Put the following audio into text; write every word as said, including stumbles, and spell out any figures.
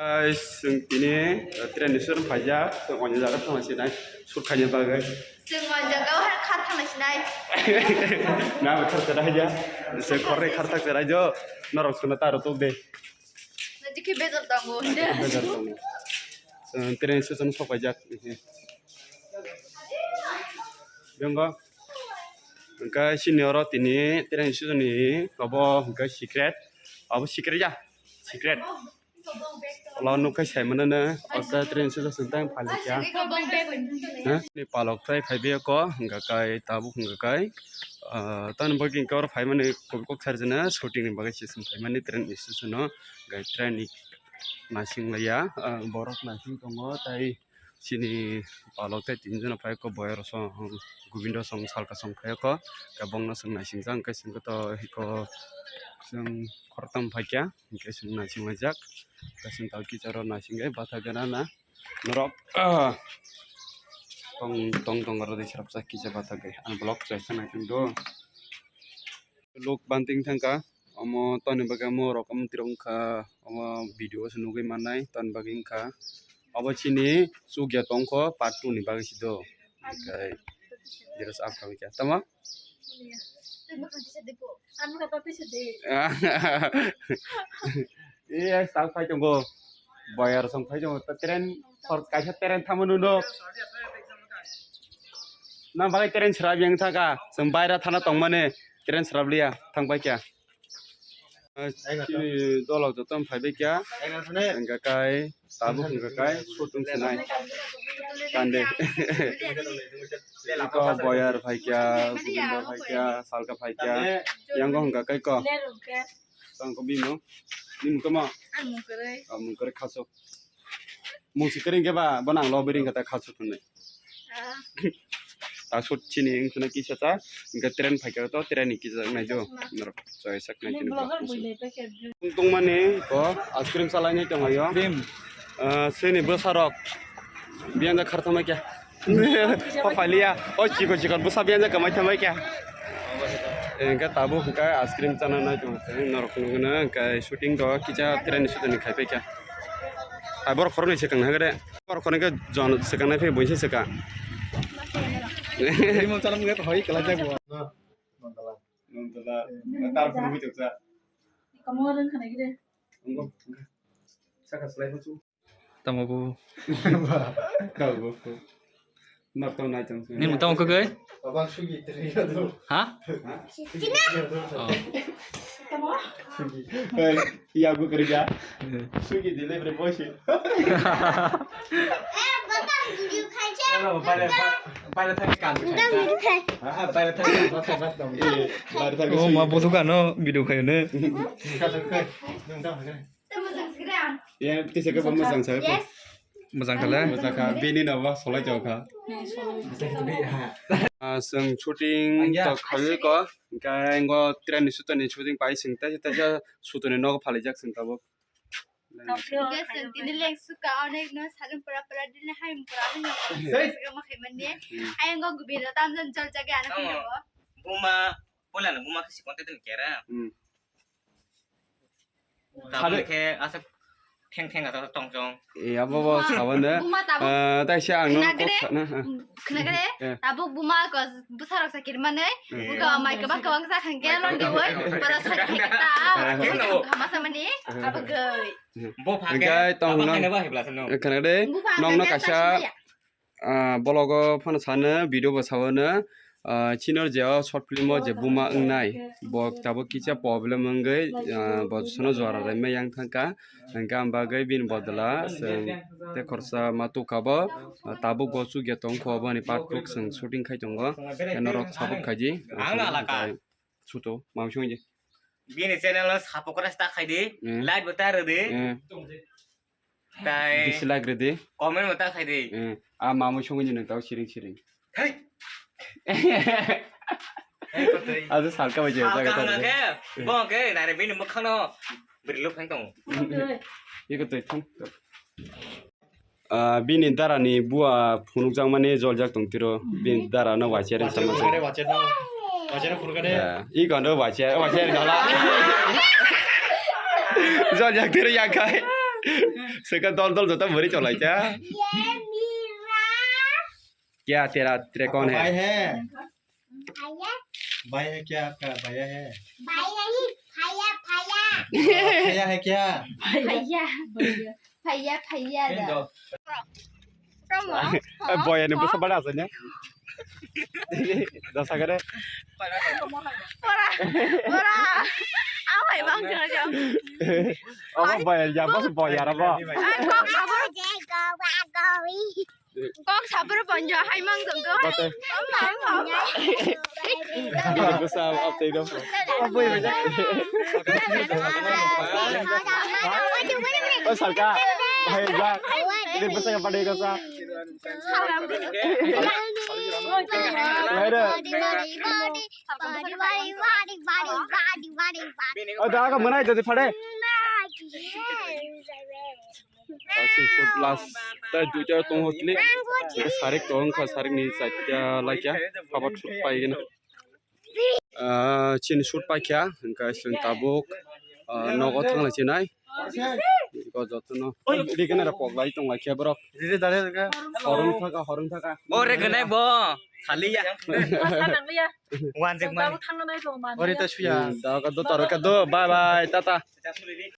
Guys, chwng tini, uh, train ni soro phaijak, chwng onya jaga thangna sinai, shoot khaina bagwi. Chwng onya jaga o hai kha thangna sinai. Na bo thar thar haja. Se khorre khar thak thar hajo. Norok sona taro tok de. Na jikhe bejal tongo. Bejal tongo. Chwng train station sok phaijak. Bengkok. Hwnkhe chini oro tini train station ni obo hwnkhe secret. Obo secret ya? Secret. Ola nukhe sai mano no, osa train station tang phalai kya. Ha? Ni palok tai phai be ko, hwnkha kai tabuk hwnkha kai. Ah, tan bagwi hwnkhe oro phai mani kok kok thar jana shooting ni bagwi se phai mani train station o, gai train ni nasing laiya, ah, borok nasing tongo tai. Chini palok tei tin jona phaikha, boyar song, Gobindo song, salka song phaikha, khe bongno chwng naisingkha, hwnkhe chwng khe to hiko chwng khoroktham phaikha, hwnkhe chwng naisinglaijak, hwnkhe chwng tei kisa oro naisingwi bathakgwi nana norok tong tong tong oro de serapsa kisa bathakgwi ang vlog chaisa naitongdo. Luk banting thangkha, omo toni bagwi omo rok omo tirok wngkha, omo video o se nugwi mannai, toni bagwi wngkha. Obo chini chukya tongkho part two ni bagwi se do. Oke. Jelas up kami kya. Tamo? Eh, sak phai tongo. Boyar song phai tongo. Train, kaisa train thamo nuno. Nang bagwi train srap yang thaka. Seng baira thana tongmani. Train srap liya. Thang bai kya. Chini dolok joto phai bai kya. Hwnkha kai, tabuk hwnkha kai, shooting sinai. Kande. Iko boyar phai kya, Gobindo phai kya, salka phai kya. Yango hwnkha kai ko. Tang ko bimo. Bimo kama. Ang mung kwrwi. Ang mung kwrwi khasuk. Mung si kwrwi khe ba, bo nang lo biring kata khasuk hwnwi. Ah. Ta sut chini wngkhwna kisa ta, hwnkhe train phaikha to, train ni kisa wngnai jo. Norok choi sak nai chini vlogger vlog bui le packet. Tongmani ko ice cream salai nai tongo yo. Cream. Ah, sini bwsarok. Biyang da khartama kya. Papalia, o chikon chikon bwsa biyanja kamai thamai kya. Engka tabuk hwnkha ice cream chana nai tongo, norok nugwi no hwnkha shooting do kisa train ni shooting khai paikha. Ai borok khoroknwi swkang nai de, borok khoroknwi khe jon swkang nai phai buisa swkang. Rimo chana mungkha hoi kala jago. Nontala, tar phuru bui toksa. Kamo rang khana gide. Ongo, saka slai phasu. Tamo bo. Kabo. Nok tong nai tong. Ni mo tamo kagoi? Baba sugi tri do. Ha? Sugi tri do. Oh. Sugi. Hey, ya bu kerja. Sugi delivery boy sih. Hello, bale bale thang kan. Ha, bale thang kan. Oh, ma bosu kano video khayo ne. Ka ka. Nung tamo ka. Ya, tisa ka ba mojang sa. Yes. Mojang khala. Mojang kha, bini na ba solai jao kha. Ah, seng shooting to khawi ko. Hwnkhe ngo train ni shooting ni shooting pai seng ta ta sutoni nogo phalai jak seng tabuk. Hwnkhe seng tini leng suka onek no sagan pura pura dini hai pura hai no. Suka ma khai mani. Hai ngo gubino tam jam jol jage ana pino. Buma, pola no buma kasi konte din kera. Tabuk khe aswk theng theng aswk tong chong. E, abo bo sabano. Buma tabuk. Ah, tai se ang no khna kok gede. Khna, ah. Khna gede. Eh. Tabuk buma ko bwsarok sakir manwi. Eh. Buka mai kebak kebak sa khang ke lon di woi. Para sa khang ke ta. Eh. Khama sa mani. Eh. Abo goi. Bo pha ke. Engkai tong abo no. Khna ba hebla sano. Khna gede. Nong no kaisa. Ah, vlog o phano sano, video bo sao no, ah, chini je o short film o je buma wngnai, bo tabuk kisa problem wngwi, ah, bo sono jora rwmai yang thangkha, hwnkhe ang bagwi bini bodol o chwng tei khorsa ma tukha bo, ah, tabuk bo chukya tongkho, boni part two chwng shooting khai tongo, norok support khaidi, suto, ma wngwi songdi. Bini channel o subscribe ta khaidi, like bo ta rwdi. Tai dislike rwdi. Comment bo ta khaidi. Eh, a mamui songwi nini tao siring siring. Thai. Ado salka bai je jaga ta. Bo ke nare bini mukhang no bwrwi luk phang tongo. Iko twi thum. Ah, bini dara ni bua phunukjakmani joljak tong tiro. Bini dara no wacher sama. Wacher no. Wacher no phunukade. Eh, iko no wacher, wacher no la. Joljak tiro yakai. Seka dol dol jota buri cholai cha. ये मेरा Kya tera, tere kaun hai? भाई है। भैया। भाई है क्या आपका? भैया है? भाई नहीं, भैया, भैया। भैया है क्या? भैया, भैया, भैया, भैया दा। Kamu? Eh, boy, ini bisa pada asanya. Dasar kare. Ora, ora. Apa ya bang jangan jauh. Oh, boy, ya bos boy ya apa? Kok sabar, kok sabar panjang hai mang tengko. Bate. Bang, bang. Bisa apa itu? Oh, boy, boy. Oh, sarka. Hai, ya. Ini bisa apa deh kasa? Hai, deh. Oh, dah, kamu naik jadi pada. Ah, chini shoot last tai duita tongo clip. Sarik tong kha, sarik ni chaita laikya. Habat shoot pai gina. Ah, chini shoot pai kya, hingka chwng tabuk, ah, nogo thang lai chinai. Iko jotono. Iri kena ra pok lai tong lai kya borok. Horong thaka, horong thaka. O re gwnai bo. Saliya. Wan jek man. Ori ta suya. Hmm, da ka do, tar ka do. Bye bye, tata.